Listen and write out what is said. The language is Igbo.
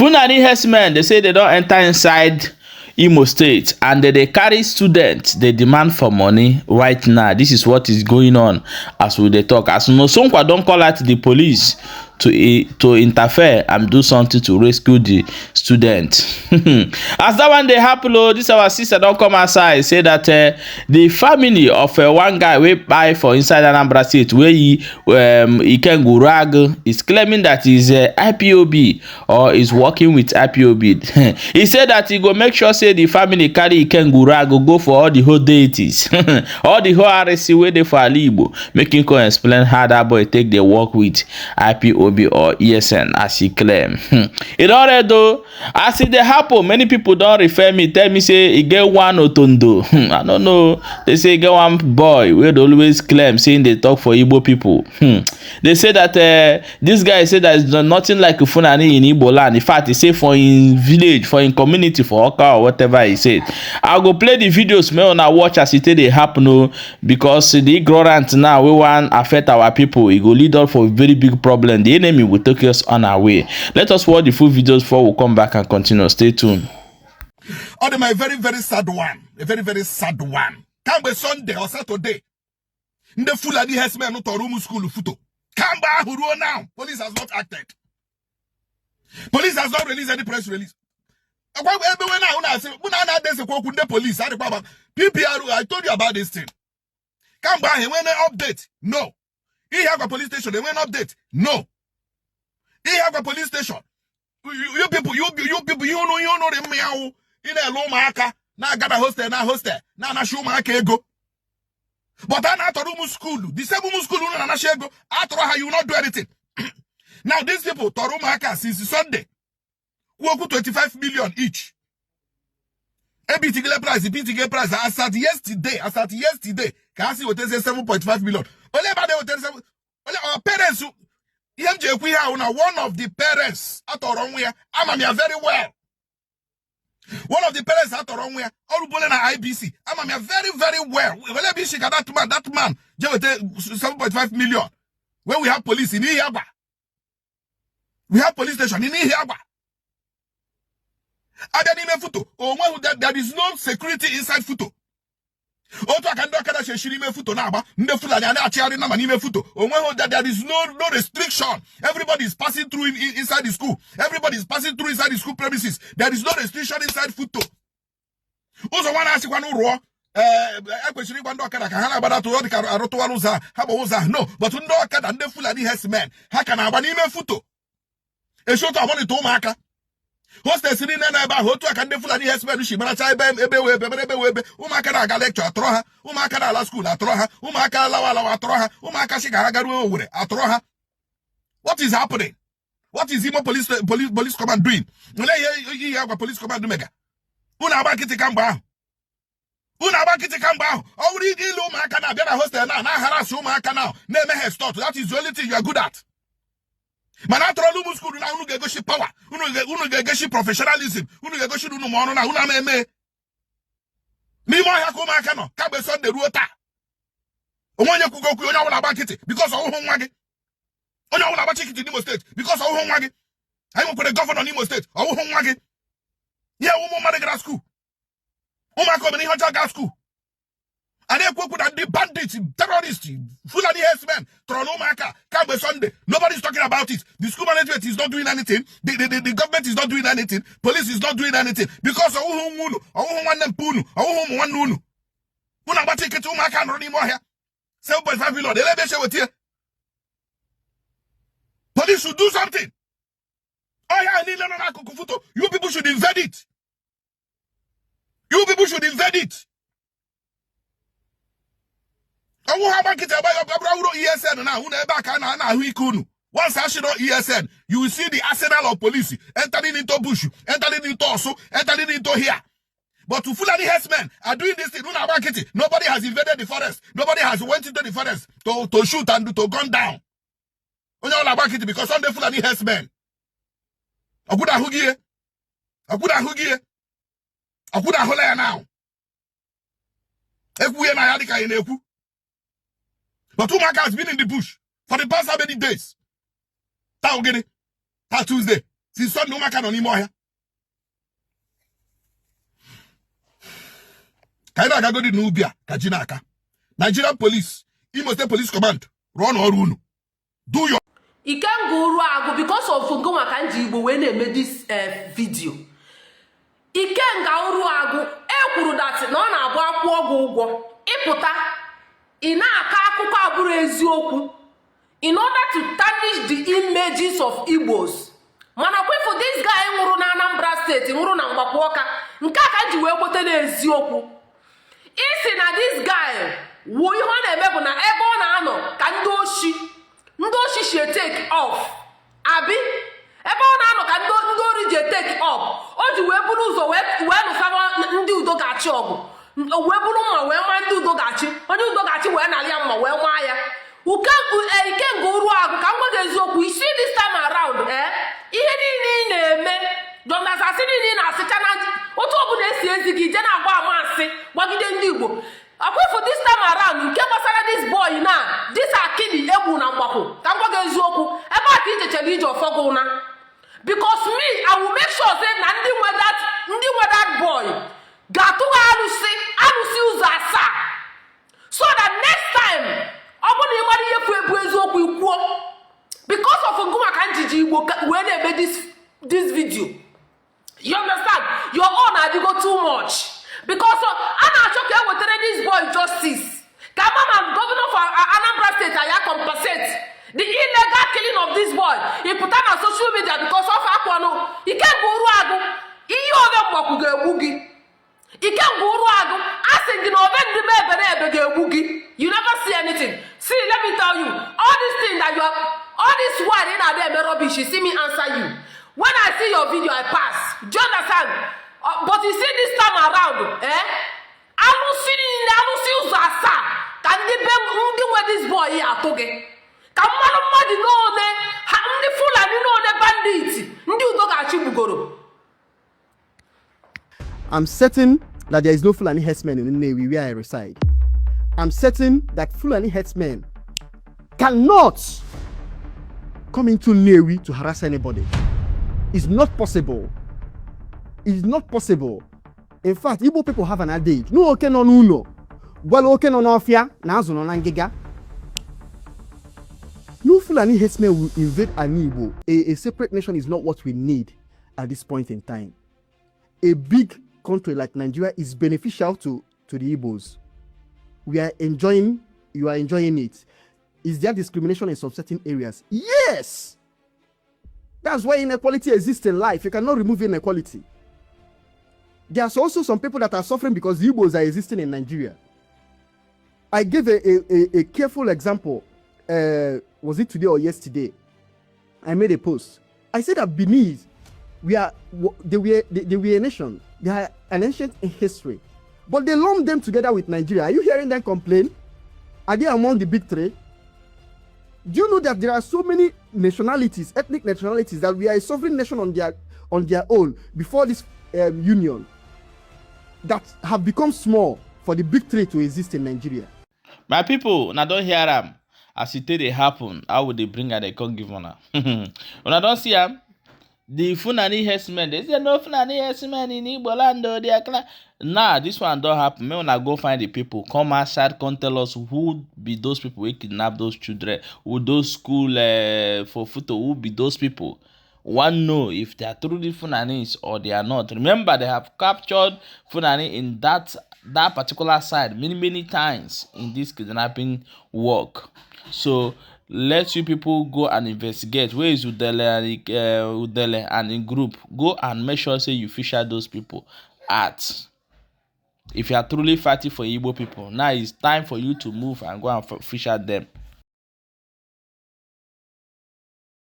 Fulani herdsmen, they say they don enter inside Imo State and they dey carry students, dey demand for money right now. This is what is going on as we dey talk. As Nosonkwa don call out the police to interfere and do something to rescue the student. As that one dey happen oh, this our sister don come outside say that the family of one guy wey kpai for inside Anambra State wey he Ikenga Uruagu is claiming that he's IPOB or is working with IPOB. He said that he go make sure say the family carry Ikenga Uruagu go for all the whole deities, all the whole RSC wey dey for Ali Igbo, make him come explain how that boy take dey work with IPOB or ESN as he claim. E don red o. As e dey happen, many people don refer me, tell me say e get one Otondo. I no know. They say e get one boy wey dey always claim say him dey talk for Igbo people. They say that this guy say there is nothing like Fulani in Igbo land. In fact, he say for him village, for him community, for Awka or whatever he said. I go play the videos make una watch as e take dey happen o, because the ignorant now wey wan affect our people, e go lead us for very big problem. The enemy will take us on our way. Let us watch the full videos before we come back and continue. Stay tuned. Ọ dị my very very sad one, a very very sad one. Kamgbe Sunday or Saturday, ndị Fulani herdsmen tọrọ ụmụ school FUTO. Kamgbe ahụ ruo now, police has not acted. Police has not released any press release. Ebe we na na-asị mụ na na-adesekwa okwu ndị police adịkwa agba PPR. I told you about this thing. Kamgbe ahụ enwene update? No. Ihiagwa police station, enwene update? No. Ihiagwa police station, you people, you people, you know the mmịanwụ ị na-ele ụmụaka na-aga na hostel, na hostel na-anachi ụmụaka ego, but a na-atọrọ ụmụ school, the same ụmụ school unu na-anachi ego, atọrọ ha, you will not do anything. Now these people tọrọ ụmụaka since Sunday, kwuo okwu 25 million each. Ebitigile price, ebitigile price. As at yesterday, ka ha si wetazie 7.5 million. Ole ebe a na-ewetara 7 ole? Our parents, ihe m ji ekwu ihe ahụ na one of the parents atọrọ nwa ya, ama m ya very well. One of the parents atọrọ nwa ya ọrụbole na IBC, ama m ya very very well. Wele ebe isi ka that man je weta 7.5 million when we have police in Ihiagwa, we have police station in Ihiagwa? Abịa n'ime FUTO onweghị, there is no security inside FUTO. Otu aka ndị ọkada si esi n'ime FUTO na-agba, ndị Fulani a na-achịgharị nama n'ime FUTO. Onweghị, there is no restriction. Everybody is passing through inside the school. Everybody is passing through inside the school premises. There is no restriction inside FUTO. Ụzọ nwa na-asịkwa n'ụrụọ ee, ekwesịrị ịgwa ndị ọkada ka ha na-agbadata ọ dị ka arụtụwara ụzọ a, ha gbawa ụzọ ahụ. No, but ndị ọkada, ndị Fulani herdsmen, ha ka na-agba n'ime FUTO, esi otu amalite ụmụaka hostels niile nọ ebe ahụ. Otu a ka ndị Fulani herdsmen si maracha ebe ebe wee ebe ebe wee ebe ụmụaka na-aga lecture atọrọ ha, ụmụaka na-ala school atọrọ ha, ụmụaka alawa alawa atọrọ ha, ụmụaka si ka ha garuo Owerri atọrọ ha. What is happening? What is Imo police command doing? Olee ihe Ihiagwa police command mega? Unu agba nkịtị kamgbe ahụ, unu agba nkịtị kamgbe ahụ. Ọ bụrụ ile ụmụaka na-abịa na hostel na na-aharasị ụmụaka na na-eme ha extort, that is the only thing you are good at. Mana atọrọla ụmụ school na unu ga-egosi power, unu ga-egosi professionalism, unu ga-egosi unu ma ọrụ na unu ama eme n'ime ọhịa ka ụmụaka nọ kamgbe Sunday ruo taa. Onwe onye kwugo okwu? Onye ọbụla agba nkịtị because ọhụhụ nwa gị. Onye ọbụla agbachi nkịtị n'Imo State because ọhụhụ nwa gị. Anyị nwekwara governor n'Imo State, ọhụhụ nwa gị. Ihe ụmụ mmadụ gara school, ụmụaka omere ihe ọjọọ gaa school, a na-ekwu okwu na ndị bandits, terrorists, Fulani herdsmen tọrọ na ụmụaka kamgbe Sunday. Nobody is talking about it. The school management is not doing anything. The government is not doing anything. Police is not doing anything because ọwụhụ nwa unu, ọwụhụ nwanne mpe unu, ọwụhụ ụmụ nwanne unu. Unu agbachi nkịtị, ụmụaka nọrọ n'ime ọhịa. 7.5 million, ele ebe esi eweta ya? Police should do something. Ọhịa niile nọ n'akụkụ FUTO, you people should invade it. You people should invade it. Ọnwụ ha agba nkịtị agba ya bụrụ awụrụ ESN na unu ebe a ka a na-ahụ ike unu. Once I show ESN, you will see the arsenal of police entering into bush, entering into Orsu, entering into here. But to Fulani herdsmen are doing this thing. Unu agba nkịtị. Nobody has invaded the forest. Nobody has went into the forest to shoot and to gun down. Onye ọla agba nkịtị because Sunday Fulani herdsmen. Ọkwụda ahụ gị ihe. Ọkwụda ahụ gị ihe. Ọkwụda ahụla ya now. Ekwughị na ya dịka anyị na-ekwu. But ụmụaka has been in the bush for the past how many days? Taa gịnị? Taa Tuesday. Since Sunday, ụmụaka nọ n'ime ọhịa. Ka anyị na-agagodi n'ubi a ka ji n'aka. Nigerian Police, Imo State Police Command, rụọ n'ọrụ unu. Do your Ikenga Uruagụ, because of ngụnwa ka m ji Igbo wee na-eme this video. Ikenga Uruagụ ekwuru that na ọ na-abụ akwụ ọgwụ ụgwọ ịpụta ị na-akọ akụkọ abụrụ eziokwu in order to tarnish the images of Igbos. Mana kwefu this guy nwụrụ na Anambra State, nwụrụ na Mgbakwu Ọka, nke a ka m ji wee kweta n'eziokwu. Isi na this guy wuo ihe ọ na-eme bụ na ebe ọ na-anọ ka ndị oshi si take off, abi ebe ọ na-anọ ka ndị ori ji take off. O ji wee buru ụzọ wee nụsawa ndị udo ga-achị ọgụ, wee buru mma wee maa ndị udo ga-achị, onye udo ga-achị wee narị ya mma wee maa ya. Ikenga Uruagụ, ka m gwa gị eziokwu, isi this time around, ihe niile ị na-eme, jọndasasị niile ị na-asịcha na otu ọbụla esi ezi gị ije na-agba ama asị gbagide ndị Igbo, ọkwefu this time around nke gbasara this boy na this akili egwu na Mgbakwu, ka m gwa gị eziokwu, ebe a ka ijechere ije ọfọgụ na, because me, I will make sure say na ndị nwe that boy ga-atụgha arụsị ụzọ asaa, so that next time ọ bụrụ na ị mara ihe fu ebu eziokwu ikwuo. Because of ngụnwa ka njiji Igbo wee na-eme this video, you understand? Your own adịgo too much, because a na-achọ ka e wetara this boy justice, ka ama ma governor for Anambra State aya compensate the illegal killing of this boy. Ị pụta na social media because of akwanụ. Ikenga Uruagụ, ihe ove Mgbakwu ga-egbu gị. Ikenga Uruagụ, a sị gị na ove ndị be ebe na ebe ga-egbu gị. You never see anything. See, let me tell you, all this thing that you are, all this while ị na-adị eme rubbish, you see me answer you. When I see your video, I pass. Do you understand? But you see this time around, alụsị niile, alụsị ụzọ asaa ka ndị be ndị nwe this boy ya atụ gị, ka mmadụ mmadụ n'one ha, ndị Fulani n'one, bandit, ndị udo ga-achị gbugoro. I'm certain that there is no Fulani herdsmen in Nnewi where I reside. I'm certain that Fulani herdsmen cannot come into Nnewi to harass anybody. It's not possible. It's not possible. In fact, Igbo people have an adage. No oke nọ n'ụlọ gwala oke nọ n'ọfịa na azụ nọ na ngịga. No Fulani herdsmen will invade Ani Igbo. A separate nation is not what we need at this point in time. A big country like Nigeria is beneficial to the Igbos. We are enjoying, you are enjoying it. Is there discrimination in some certain areas? Yes! That's why inequality exists in life. You cannot remove inequality. There's also some people that are suffering because the Igbos are existing in Nigeria. I gave a careful example. Was it today or yesterday? I made a post. I said that Benin, we are they were they, they were a nation. They are an ancient in history, but they lumped them together with Nigeria. Are you hearing them complain? Are they among the big three? Do you know that there are so many nationalities, ethnic nationalities, that we are a sovereign nation on their own before this union, that have become small for the big three to exist in Nigeria? My people, una don hear am as e take dey happen. How we dey bring am dey come give una. Una don see am. The Fulani herdsmen, they say no Fulani herdsmen in Igbo land o, they are clan. Now this one don happen. Make una go find the people, come outside, come tell us who be those people wey kidnap those children, who those school for FUTO, who be those people. Wan know if they are truly Fulanis or they are not. Remember, they have captured Fulani in that particular side many, many times in this kidnapping work. So let you people go and investigate. Where is Udele and Udele and in group? Go and make sure say you fish out those people at. If you are truly fighting for Igbo people, now it's time for you to move and go and fish out them.